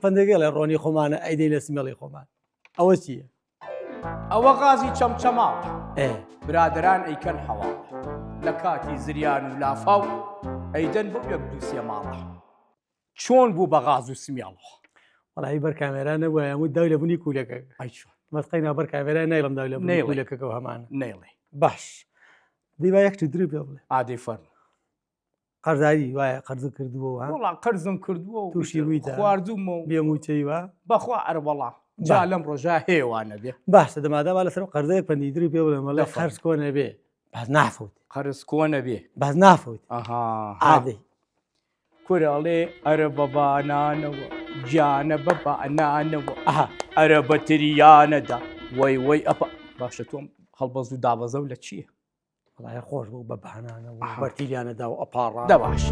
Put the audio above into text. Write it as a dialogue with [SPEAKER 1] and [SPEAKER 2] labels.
[SPEAKER 1] پەندەگەڵێ ڕۆنی خۆمانە ئەیدەین لە سمێڵی خۆمان ئەوە چییە؟
[SPEAKER 2] ئەوە غازی چەمچەماڵە برادەران ئەیکەن حەواڵە لە کاتی زریان و لافاو ئەیدەن بۆ یەک دووسێ ماڵە چۆن بوو بە غاز و سمیاڵەوە
[SPEAKER 1] وەڵی بەر کامێرا نەبووە وت داوی لە بنی کوولەکە
[SPEAKER 2] ئەی چۆن
[SPEAKER 1] مەسقەی نا بەر کامێرا نایڵم داوی لە بنی
[SPEAKER 2] نەیڵێ.
[SPEAKER 1] کوولەکەکەەوە هەمانە
[SPEAKER 2] نەیڵێ
[SPEAKER 1] باش دی با یەک تری پێ بڵێ
[SPEAKER 2] ئادەی فەرموو
[SPEAKER 1] قەرزاری وایە قەرز کردووە ها؟
[SPEAKER 2] وەڵا قەرزم کردووە و
[SPEAKER 1] تووشی بوویتە؟
[SPEAKER 2] خواردوومە و
[SPEAKER 1] بێ مووچەی وا
[SPEAKER 2] بەخوا ئەرەوەڵا جا لەم ڕۆژا هەیە نەبێ
[SPEAKER 1] باشە دەمادا با لەسەر قەرزەیەک پەندی تری پێ بڵێم وەڵێ
[SPEAKER 2] دەفەرموو.
[SPEAKER 1] قەرز کۆ نەبێ باز نافەوت
[SPEAKER 2] قەرز کۆ نەبێ
[SPEAKER 1] باز نافەوت
[SPEAKER 2] ئەها
[SPEAKER 1] ئادەی
[SPEAKER 2] کورە ئەڵێ ئەرە بە بانانەوە گیانە بە بانانەوە
[SPEAKER 1] ئەها
[SPEAKER 2] ئەرە بە تریانەدا وەی وەی ئەپا باشە تۆم هەڵبەز و دابەزە و لە چییە؟
[SPEAKER 1] وەڵای خۆش بوو بە بانانەوە بەرتیلیانە دا و ئەپاڕا
[SPEAKER 2] دە باش.